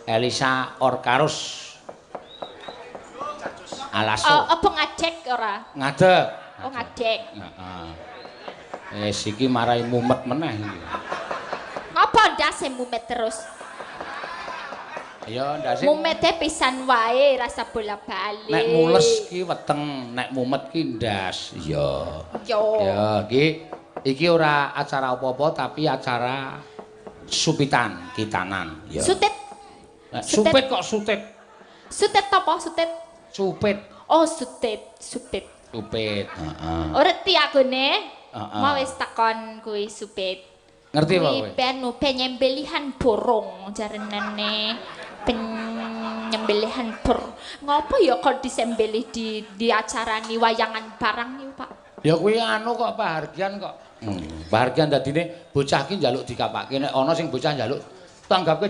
Elisa Orkarus. Alaso. Oh, apa ngadek ora? Ngadeg. Oh, ngadeg. Heeh. Wis iki marai mumet meneh iki. Ngapa ndase mumet terus? Ya ndase. Mumete pisan wae, rasa bola-bali. Nek mules ki weteng, nek mumet ki ndas. Iya. Yo. Ya, iki iki ora acara apa-apa tapi acara supitan, kitanan. Ya. Sutit. Supit kok sutit. Sutit apa sutit? Supit. Oh, sutit, supit. Supit, heeh. Ora ngerti aku ne. Heeh. Mau wis takon kuwi supit. Ngerti apa kowe? Kuwi penyembelihan borong jarenane. Penyembelihan ngopo ya kok disembelih di acarani wayangan barang niku, Pak? Ya kuwi anu kok pahargyan kok. Pahargyan dadine bocah ki njaluk dikapake, nek ana sing bocah njaluk tanggapke.